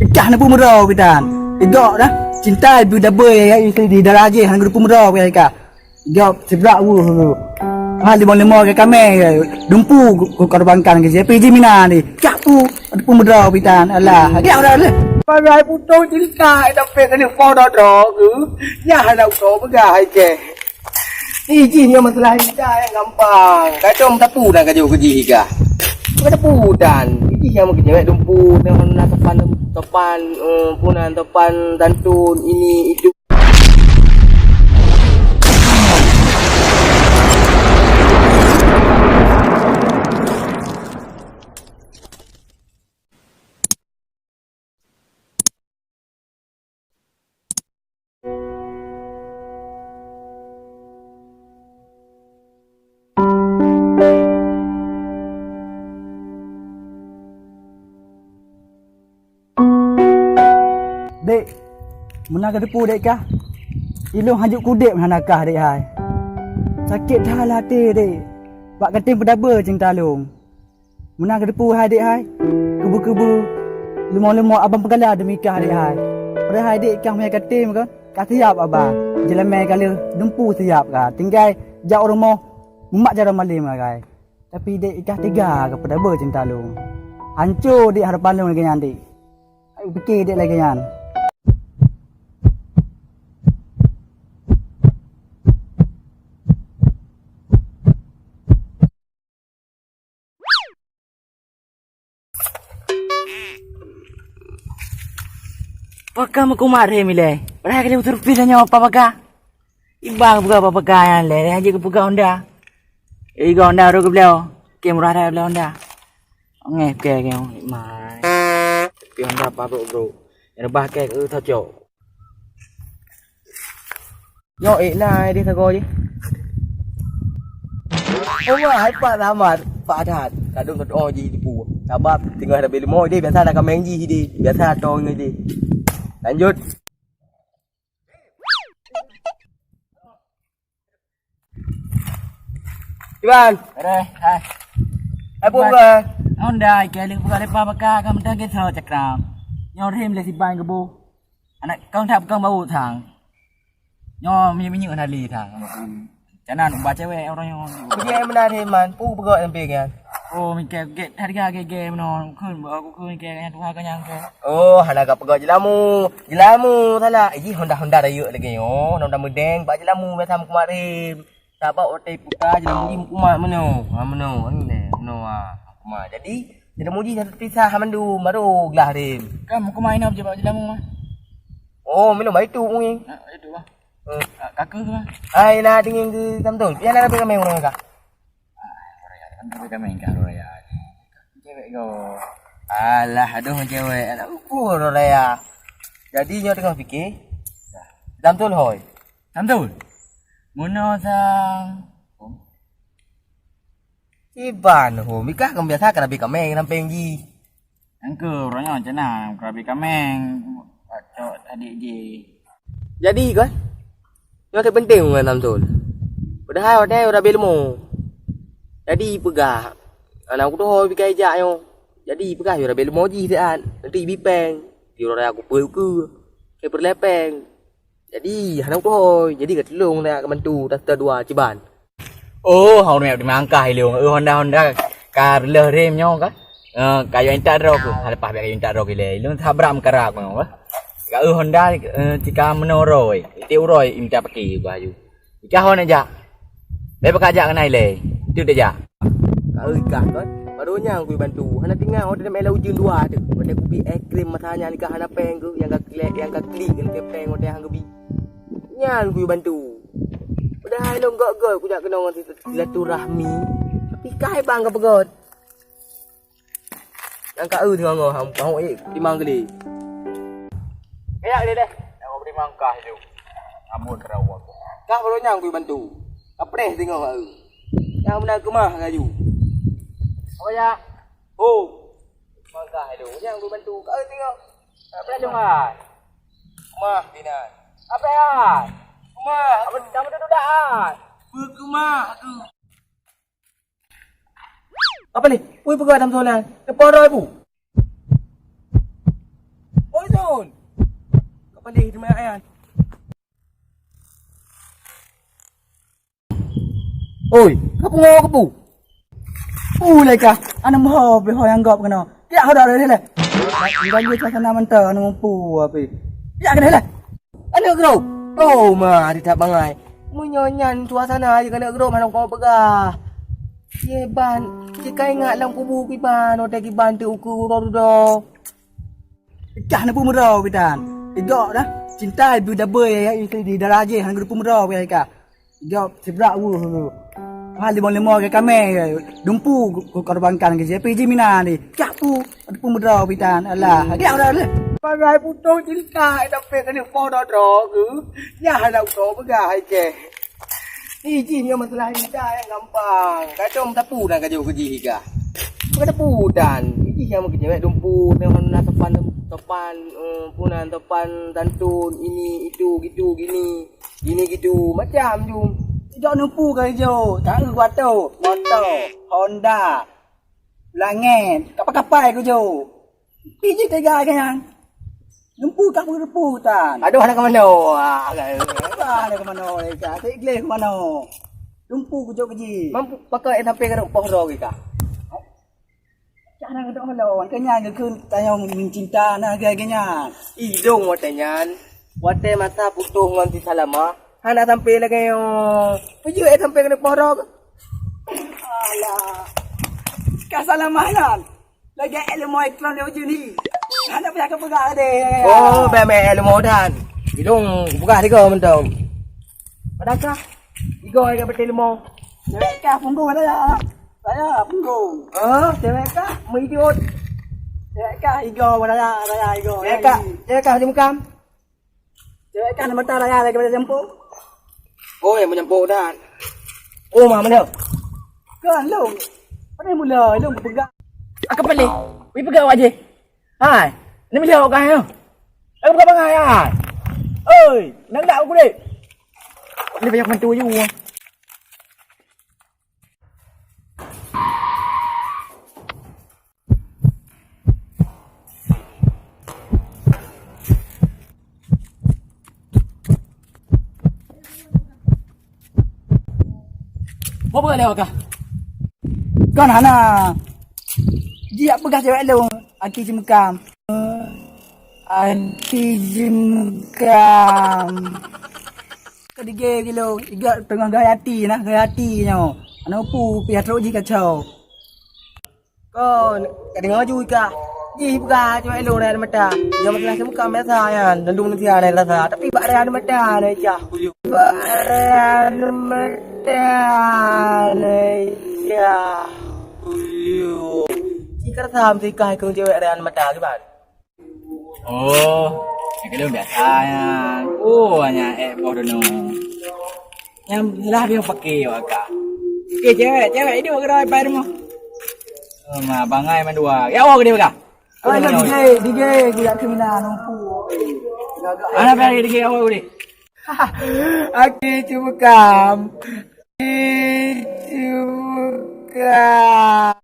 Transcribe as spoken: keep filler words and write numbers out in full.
Pecah neupeu meudroe bitan. Igok dah. Cinta ibu dabei ya istri di darah jih hana geupeu meudroe ya ka. Igok sibrak wuh tu. Ha limo-limo ke kamé ya. Dumpu ku korbankan ke siapa iji mina ni. Cak pu neupeu meudroe bitan. Alah, dia udah leh. Pagai putong cinta tapi kena podo droe ke. Ya hana utoh peugah ai ke. Ih, jih nyoe masalah ida nyang gampang. Kadang tapu dan kajok ke jih iga. Bukan tapu dan. Jih nyang meukeujeuet dumpu, na topan, topan, eh, punan, topan, tantun, ini, itu. Dek, meunan ka teupeu dek kah? Ilôn hanjeuet kudeb hana kah dek hai. Sakét that lam até dek. Bak katem peudabeue cinta lôn. Meunan ka teupeu hai dek hai. Keubeu-keubeu leumo-leumo abang peugala demi kah dek hai. Padahai dek kah meuhai katem kon, ka siap abang. Jeulamé ka lheueh dumpu siap ka. Tinggai jak u rumoh mumat jaroe malem ka kai. Tapi dek ikah tega ka peudabeue cinta lôn. Hanco dek harapan lôn lagée nyan dek. Ayo pike dek lagée nyan. Pakon meukumat rhem ilée? Padahai ka lheueh beutôi pih tanyoe apa baka? Iba geupeugah apa baka nyan lé, hana jeuet geupeugah Honda. Eh, geupeugah Honda baru geubloe. Oke, murah that geubloe Honda. Ongeh, oke, oke, mai. Tapi Honda apa, bro, bro? Nyang reubah kek, eh, tacok. Nyoe ék na idéh sagoe jih. Oh, wah, hai Pak Rahmat, Pak Adhat. Kadang kat oh jih tipu. Sabab tinggai rabe limo idéh, biasa na kameng jih idéh. Biasa tong idéh. Lanjut. Iban. Ada, hai. Hai, Iban. Bukan. Honda, ikei leuh buka lepa baka ka meudan ke so cakram. Nyoe rhem lé siban geuboh. Anak kong that bukon bau thang. Nyoe minyeuk-minyeuk hana lé thang. Cana nak ubah cewek orang nyoe. Kejak meunan rhem man, pu peugah sampai kan. Oh, mikir gek harga gege meunan. Kheun bak aku kheun mikir nyan tuha ka nyang ke. Oh, hana ka peugah jelamu. Jelamu salah. Iji Honda-Honda rayeuk lagée nyoe, Honda meudeng bak jelamu biasa meukumat rhem. Sabab watée iputa jelamu jih meukumat meunoe. Ha meunoe, ni lé, meunoe ha. Meukumat. Jadi, jelamu jih nyang teupisah mandum baru glah rhem. Kan meukumat inoe bak jelamu mah. Oh, meunoe bak itu mungkin. Ha, itu mah. Eh. Ka keu mah. Ai na dingin ke Samsul. Pian ada kami urang ka. Kan tapi kami enggak raya. Cewek go. Alah, aduh cewek. Alah, ukur raya. Jadi nyoe teungoh fikir. Samsul hoi. Samsul. Meunoe sang. Iban ho, mikah keubiasa keurabi kameng rampeng jih. Nyang keu uroe nyoe cana keurabi kameng, cok adik jih. Jadi kan? Nyoe teupeunténg ngon Samsul. Padahai watée rabe leumo. Jadi peugah, aneuk kutoe pikai jak nyoe. Jadi peugah rabe leumo jih siat, nanti bipeng. Di uroe aku peue keue, ke peureulée peng. Jadi hana kutoe, jadi ka tulông dak ka bantu tata dua ciban. Oh, hana meutimang kah ilông. Eh, Honda-Honda ka lheueh rem nyoe ka. Eh, kayue intat droe keuh. Ha, leupah bèk kayue intat droe keuh ilée. Ilông sabrak meukara keuh nyoe ka. Ka eu Honda, eh, tika meunoe roe. Ite uroe intat pake keuh aju. Ika hon jak. Bèk baka jak keunan ilée. Itu dak jak. Ka eu ikah kon. Baru nyang kui bantu. Hana tinggai watée meulah ujeuen dua tu. Watée kubi es krim masa nyan ikah hana peng keuh nyang ka klik, nyang ka klik ngon kepeng watée hang geubi. Nyan kui bantu. Padahai lôn göt-göt kujak keunoe ngon silaturahmi. Tapi kai bang ka peugöt. Nyang ka eu teungoh-ngoh hang pahok ék timang geulé. Kayak geulé deh. Nyang beri mangkah itu. Amun rawa. Kah baru nyang kui bantu. Kapreh teungoh ka eu. Nyang beuna keumah laju. Apa ya? Oh. Mangkah itu. Nyang kui bantu. Ka eu teungoh. Kapreh dong ai. Keumah dinan. Apa ya? Keumah. Kamu duduk dah ai. Beukeumah aku. Apa ni? Ui, peugah dalam soalan. Lepas roh ibu. Pun. Ka palih teuma nyan. Oi, ka pungo ka pu? Pu lé kah, aneuk meuho beuho nyang gob keunoe. Piak ho dah lé. Ganggu suasana mantong aneuk mupu api. Piak keunoe lé. Aneuk grob. Oh ma, di that bangai. Meunyoe nyan suasana jih keuneuk grob hana kamoe peugah. Ye ban, jika ingat lam kubu kiban, watèe kiban teu ukeue uroe dudoe. Kah neupeumeurau bidan. Igok dah. Cinta ibu dabei ya, ya, di dara jih hana geupeumeurau ya kah. Igok sibrak wuh. Ha limo-limo ke kamé, dumpu ku korbankan ke je. Piji mina ni. Cak pu, peumeurau bidan. Alah, dia udah leh. Bagai putus cinta, tapi kena podo droge. Ya hana utoh peugah ai ke. Ih, jih nyoe masalah cinta nyang gampang. Kadang tapu dan kajok keu jih ka. Bukan tapu dan. Ih, jih nyang meukeujeuet dumpu, tengok na sopan, sopan, eh, punan sopan santun, ini, itu, gitu, gini. Gini gitu, macam ju. Jok nupu ka ijo, taeu kuato, moto, Honda, langét, kapai-kapai kujo. Pi jih teuga keu nyan. Lumpu ka peurepu tan. Aduh, hana keu manoe. Ah, hana keu manoe lé ka. Teugleh keu manoe. Lumpu kujok keu jih. Mampu pakai sampai ka poh droe ka. Cak hana keu droe lôn. Keu nyan keu tanyong mencinta na lagèe nyan. Idong watèe nyan. Watèe masa putôh ngon si Salama. Hana sampai lagèe nyoe. Peujeuet sampai keu poh droe. Alah. Ka Salama nyan. Lagèe ilmu ikram dia uji ni. Hana payah ka peugah deh. Oh, bèk mè ilmu dan. Idong peugah tiga mantong. Padahal ka tiga ka betul ilmu. Cewek kah punggung ada ya? Saya punggung. Ah, cewek kah? Meuidot. Cewek kah igo pada ya, saya igo. Cewek kah, cewek kah di mukam. Cewek kan mata raya lagi pada jampu. Oh, yang menyampuk dan. Oh, mah mana? Kan lu. Pada mula lu pegang. Aku pelik. Wei pegang awak je. Hai. Ni melihat awak kan ya? Aku pegang bangai ya. Oi, nak tak aku dek? Ni banyak mentu je. Boh peugah lé awak kah? Kon hana. Jijak peugah cewek lôn, aki jimukam. Aki jimukam. Keudeh gilo, iga teungoh gaya hati nah, gaya hati nyoe. Aneuk pu pih trok jih kacau. Kon, ka deungoe ju ka. Jih buka cuma elong raya mata. Nyang masalah semuka biasa nyan, dandung nanti ada rasa. Tapi bak raya mata na ijah. Bak raya mata na ijah. Jih ka rasa meusikah ikong cewek raya mata kiban. Oh, nyang keu lôn biasa nyan. Oh, nyan ék boh droeneuh. Nyang lah dia pakai awak ka. Okey, cewek, cewek, ini awak kena pai rumah. Oh, ma bangai mandua. Ya Allah, gede baka. Oh, ini dige, dige, dige kriminal, numpuk. Ana pai dige awak gede. Aki cukam. Aki cukam.